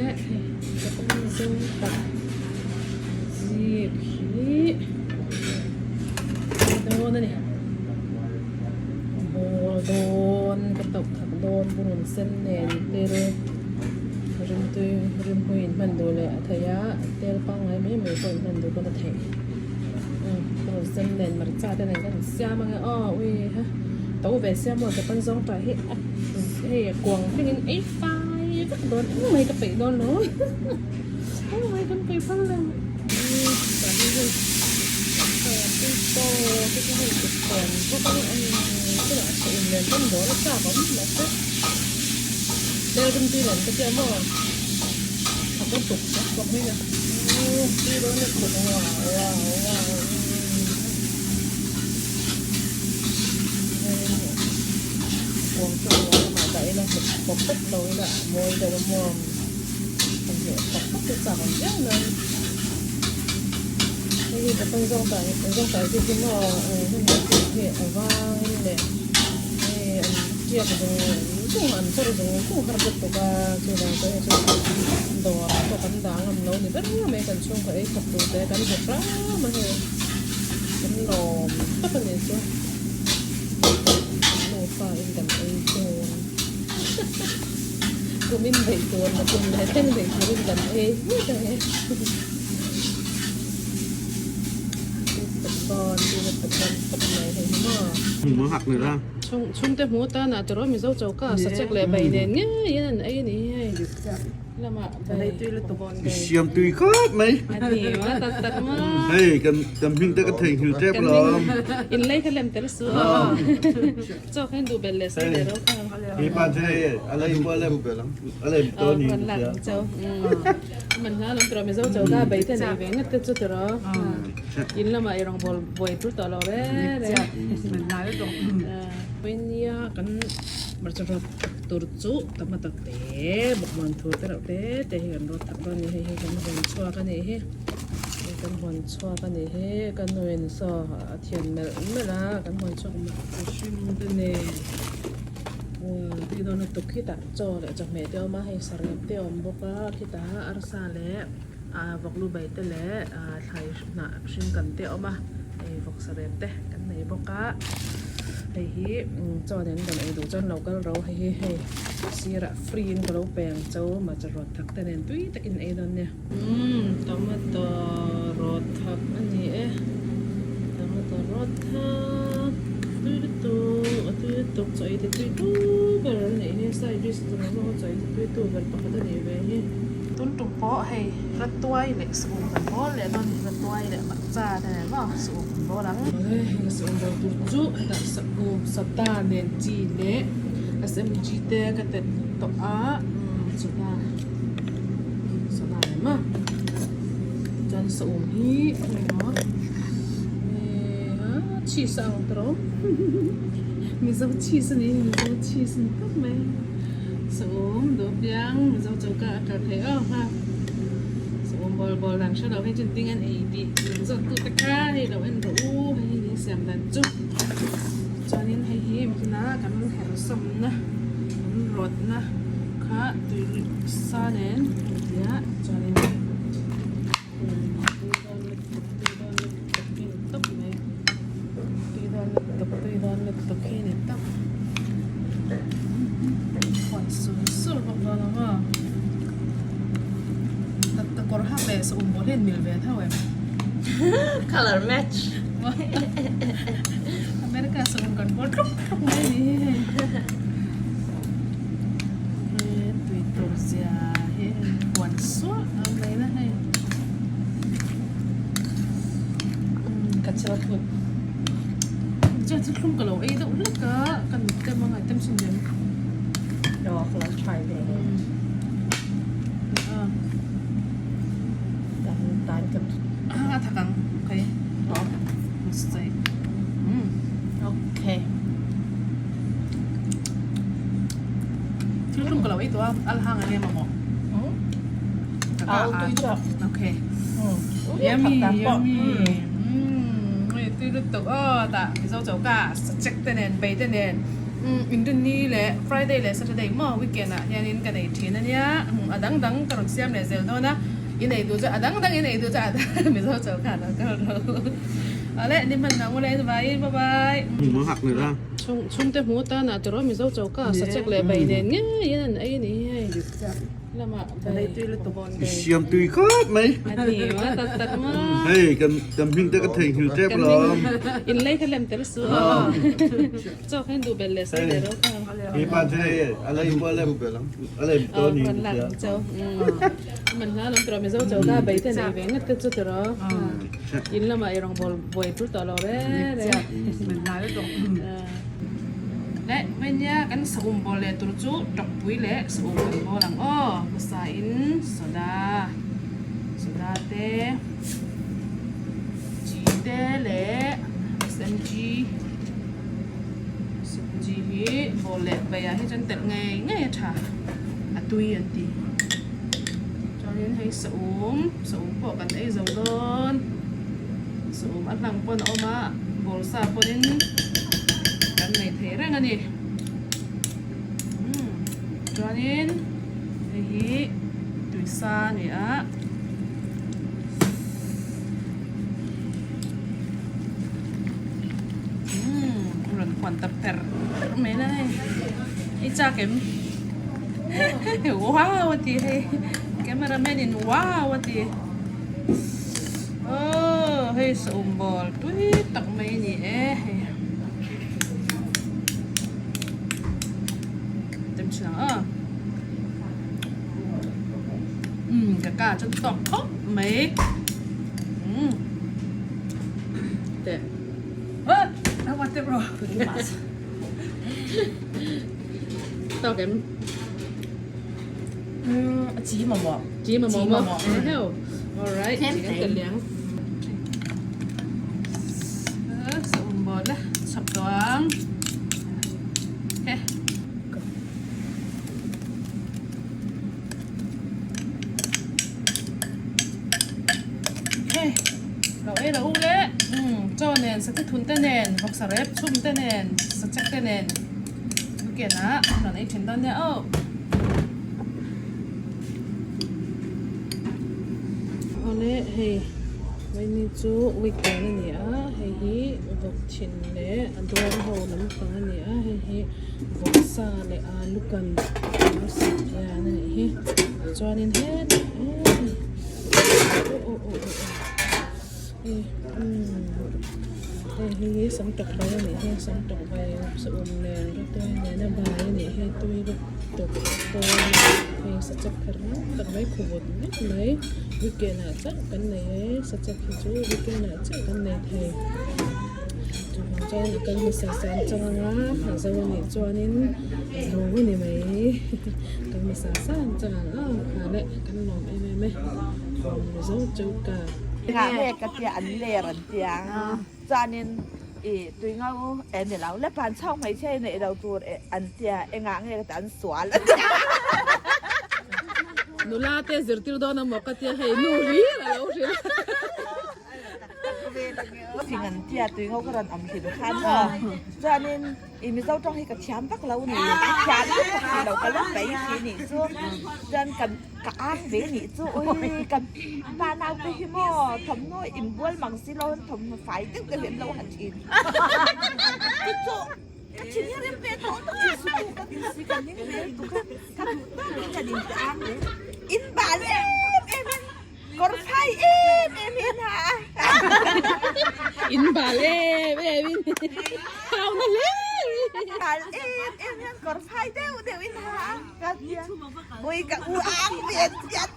Leh hei ka zawngtah zik hi a dawn a ni bawl dawn ka tauh thak dawn purun sen nen tel rimtui rimhmui in hman duh leh a theih a tel pangngai mai mai pawh in hman duh pawn a theih purun sen nen hmarcha te nen khan an siam ang e aw ui ha to ve sia maw japan zawngtah hi a hei a kuang thlengin ei fai vek dawn engmah hi ka peih dawn lo engmah hi kan peih phal lo Mawi deuh a maw kan hmuh tak tak te chak ang viau nan hei hi ka zawngtah zawngtah zuk hi maw hemi zuk hi a vangin leh hei an tiak zawng zawng an chawr zawng zawng har bawk bawk a chuvang chuan hei chu dawr ah pawh kan dah ngam lo ni ber mai kan chhungkaw ei khawp tur te kan hmu hram a hei kan lawm tak a ni chu kan nufa in kan ei dawn. Kum in beih tur na kum leh thleng beih turin kan ei hmuk ang e. Chhungte hmu tan ah tawrh Mizo choka sachek leh bai nen ngei in an ei a ni hei. Lamah bai bawkbawn bai. Siam tui khawp mai. A ni ma tak tak ma. Hei kan kan hming te ka theihnghilh tep alawm. In lei kha lem tel su aw. Chaw khan duh belh leh sai leh ro kha. Hi pa chu hei a lei pawh lem a lem tawh ni Kan lak ang chau. Man hla lam tawh Mizo chaw ka bei te nei ve ngat te chu tawh. In lamah i rawn bawl buai tul tawh lo re re. Nia kan hmarcha rawt tur chu tomato te bawkbawn thur te reuh te te hi kan rawt thak dawn a ni hei hi kan hawn chhuak a nih hi. Kan hawn chhuak a nih hi ka nuin saw a thian melh melh a kan hawn chhuak hmarcha hring te nen umm tui dawn lutuk khitah chaw leh chawhmeh te a awm a hei sarep te a awm bawk a khitah arsa leh ah vawk lu bai te leh ah thlai hnah hring kan te a awm a hei vawk sarep te kan nei bawk a hei hi chaw nen kan ei duh chuan lo kal ro hei hi hei sirah free in ka lo pe ang cho hmarcha rawt thak te nen tui takin ei dawn nia. Umm tomato rawt thak a ni e tomato rawt thak tui lutuk a tui lutuk chaw ei ti tui tu ber a nih hi side dish tur ang zawng a chaw ei ti tui tu ber pakhat a nih ve hi. Tun tum pawh hei ratuai leh saum kan bawl leh dawn a ni ratuai leh hmarcha te nen maw saum kan bawl ang. Awle hei ka saum bawl tur chu hetah saum soda nen chi leh smg te ka telh tawh a umm soda. Soda em a chuan saum hi emaw eh cheese a ang tawh mizo cheese a ni mizo cheese a ni tawp mai saum duh piang mizo choka a kal theih aw ha saum bawl bawl dan hre lo hi chuan ding an ei tih min zawt tu te kha hei lo en rawh u hei hi ni siam dan chu chuanin hei hi mikina kan her sawmna kan rawtna. Kha tui sa nen tia chuanin tui dawn lutuk tui dawn lutuk hi ni tawp mai tui dawn lutuk tui dawn lutuk hi ni tawp huan sur sur bawk dawn ang aw ka kawr hak leh saum pawh hian mil ve tho em color match America saum kan bawl tluk tluk mai a ni hi hei. Tui tur zia hi huan suah a mai na hei ka chil thut chuan thil thlum ka lo ei deuh hlek a ka nut te hmang ah tem sin reng no ka lo try ve dan dan ka a thak ang okay okay Thil tlum ka lo ei tawh a, al hang ania mamawh. Al tui chak. Okay. Yummy, yummy. Umm, tui lutuk aw tah Mizo choka sachek te nen, bei te nen. Inrinni leh Friday leh Saturday maw weekend ah hianin ka nei thin a nia. A dang dang ka rawn siam leh zel dawn a, i nei duh chu a dang dang i nei duh chu a Mizo chaw khan a kal ro. Awle ni hman ang ule in vaiin bye bye. Hmu hak ni la. Chhung chhungte hmu tan ah tiraw Mizo chaw ka sachek leh bai nen ngeiin an ei a ni hi hei. Lamah bai bawn I siam tui khawp mai. A ni ma tak tak ma. Hei kan kan hming te ka theihnghilh tep alawm. In lei kha lem tel su aw. Chaw kha in duh belh leh sai leh ro kha. Hi pa chu hei a lei pawh lem a lem tawh ni Kan lak ang chau. Man hla lam tiraw Mizo chaw ka bei te nei ve ngat te chu tiraw. In lamah i rawngbawl buai tul tawh lo re re. Leh vainia kan saum bawl leh tur chu tawkpui leh saum kan bawl ang aw. Hmasa in soda soda te chi te leh SMG SMG hi bawl leh baiah hi chuan telh ngei ngei a tha a tui an ti. Chuanin hei saum saum pawh kan ei zo dawn saum a hlang pawn a awm a ball sa pawhin kan nei thei reng a ni umm chuanin hei hi tuisa a ni a. Umm rawn khuan ta per per mai la hei i chak em wow a ti hei camera man in wow a ti aw hei saum ball tui tak mai a ni e hei tem chhin ang aw umm ka ka chu tawk khawp mai umm teh Tawk em? Chi mamawh. Chi mamawh maw? Heo. Alright, chi kan tel liang. Sa um bawl la, chhap tawh ang. He. Hei lo ei lo u le chaw nen sate thun te nen vawksa rep chhum te nen sachek te nen weekend ah rawn ei thin dawn nia aw. Awle hei vaini chu weekend a ni a hei hi vawk thin leh a dawr ho lampang a ni a hei hi vawksa leh alu kan siam hian a nih hi chuanin hetah hian aw aw aw hei hei hi sam tawk bai a nih hi sam tawk bai saum nen rawtuai nena bai a nih hi tui lutuk pawn hei sachek kher mak tak mai khuvut vek mai weekend ah chauh kan nei e sachek hi chu weekend ah chauh kan nei thei. Chuvang chuan a kal hmasa san chang anga a zo a nih chuanin a zo a ni mai kal hmasa san chang ang a kha leh kan lawm em em e from Mizo Choka. Ngah nge ka tia an ler an tia chuanin i tui ngau e ni lo le pan chho hmeichhe neih lo tur e an tia engah nge ka tia an sual an tia. Nula te zirtir dawn amaw ka tia hei nu hlir a lo hrilh. Thing an tia tui ngho ka rawn awm hlim khan maw chuanin i Mizo tawng hi ka thiam vak lo ni ka thiam lutuk thei lo ka la mai si nih chu chuan kan ka ang ve nih chu ui ka pa nau te hi maw thawmhnaw inbual mang si lo an thawmhnaw fai deuh deuh hi an lo ha thin chu chu ka thin hi a rem ve tawh tawh insu tu kan insi kan ning ve lutuk a ka duh tawkin kan inti ang ve in bal em em in. Kawr phai em em in ha a. In bal em em in hau na hle. Bal em em hian kawr phai deuh deuh in ha a. Ka tia ui ka u ang ve chiat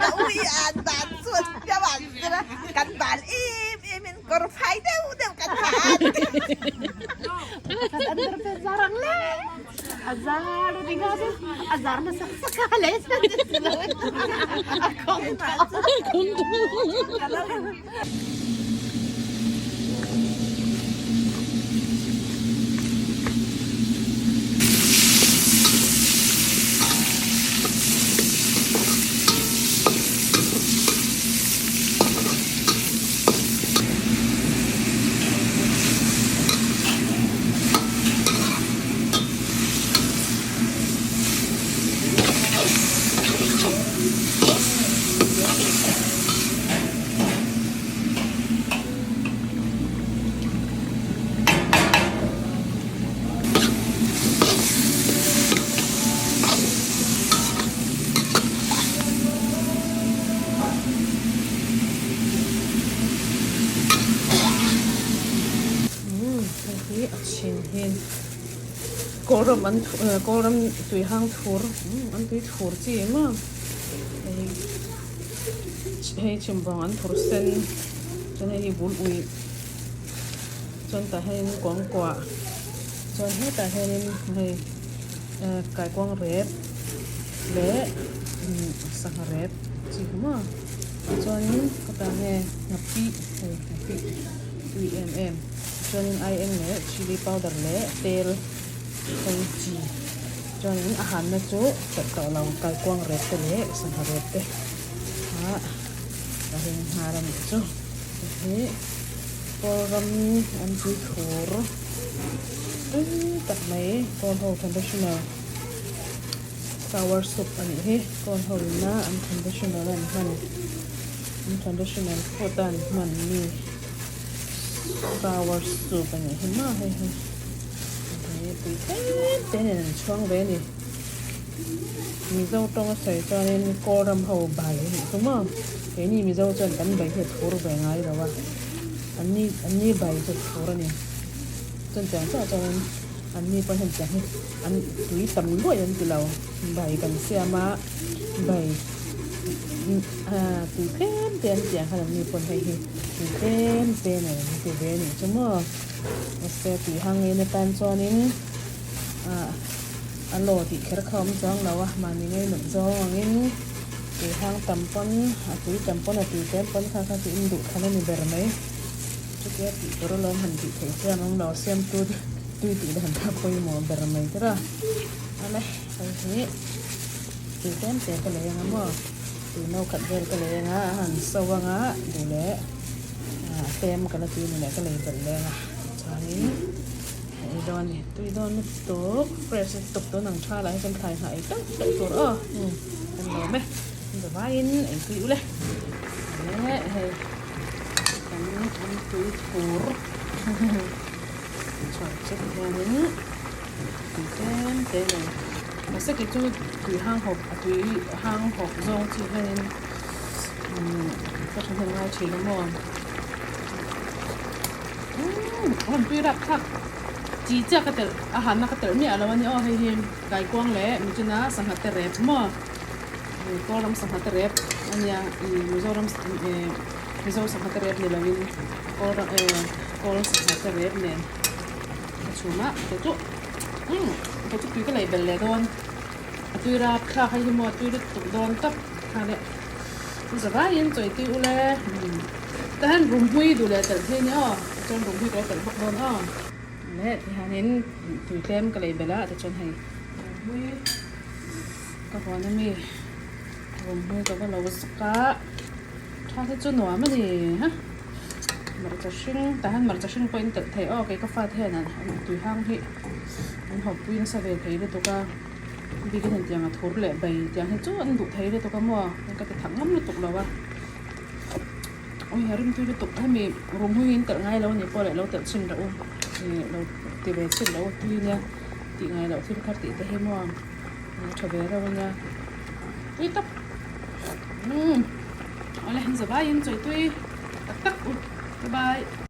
ka u i an dan chuan tia an zir a kan bal em em in kawr phai deuh deuh kan ha a. Kan underpants zar ang le. A zar a ring a a zar hmasa sak a leh a khawng tawh. Umm hei hi a chhin hian kawlram an kawlram tui hang thur umm an tui thur chi em a hei hei chhimbuang an thur sen chuan hei hi bul uih chuan tah hianin kuangkuah chuan hetah hianin hei kaikuang rep leh sangha rep chi kha maw chuanin khawtah nge nghapih hei nghapih tui em em chuanin aieng leh chilli powder leh tel hei chi chuanin a hanna chu telh tawh lo kaikuang rep te leh sangha rep te ah a ring nghal a nih chu hei kawlram an tui thur tui tak mai kawl ho traditional sour soup a nih hi kawl ho ina an traditional an hman an traditional food a an hman mi sour soup a nih hi maw hei hi hei tui tlem te nen an chhuang ve a ni mizo tawng a sawi chuanin kawlram ho bai a nih chu maw keini mizo chuan kan bai hi a thur ve ngai lo a anni anni bai chu a thur a ni chuan tiang chiah chuanin anni pawh hian tiang hi an tui tam luai an ti lo bai kan siam a bai tui tlem te an tih ang khan anni pawn hei hi tui tlem te nen an ti ve a nih chu maw mahse tui hang en atan chuanin ah a law tih kher kha a awm chuang lo a mahni ngainat zawng angin tui hang tam pawn a tui tam pawn a tui tlem pawn kha kha chu in duh than a ni ber mai chutia tih tur alawm han tih theih chuan awm lo siamtu tui tih dan kha pawimawh ber mai ber a ale hei hi tui tlem te ka lei anga maw tui no khat vel ka lei anga a han so anga duh leh ah tlem ka la tui ni leh ka lei belh leh anga chuanin a ei dawn a ni tui dawn lutuk fresh lutuk tun ang tha lah hi chuan thlai hnah ei teuh teuh tur aw kan lawm e zavaiin ei tui ule leh hei kan an tui thur chhuah chep hianin tui tlem te nei mahse kei chu tui hang hawp a tui hang hawp zawng chi hianin umm ka thahnem ngai thin a maw umm a rawn tui rap thlak chi chiah ka telh a hanna ka telh miah lo a ni aw hei hi kaikuang leh michina sangha te rep maw kawlram sangha te rep a nia ih mizoram eh mizo sangha te rep ni lovin kawlram eh kawl sangha te rep nen a chhum a kei chu umm kei chu tui ka lei belh leh dawn a tui rap thlak hei hi maw a tui lutuk dawn tawp kha leh zavaiin chawi tui ule umm tah hian rumhui duh leh telh thei a ni aw chuan rumhui ka lo telh bawk dawn aw leh tihianin tui tlem ka lei belh a tichuan hei rumhui ka huan ami rumhui ka va lo zuk a tha hi chu nuam a ni ha hmarcha hring tah hian hmarcha hring pawh in telh thei aw kei ka fate hian an tui hang hi an hawpui nasa ve thei lutuk a bikin hetiang a thur leh bai tiang hi chu an duh thei lutuk a maw ka ti thak ngam lutuk lo a awi a rim tui lutuk hemi rum hi in telh ngai lo a ni pawh leh lo telh chhin reuh u ih lo ti ve chhin reuh u tui nia tih ngai loh thil thar tih te hi maw a tha ve reuh a nia tui tak umm awle zavaiin chawi tui tak tak u bye bye.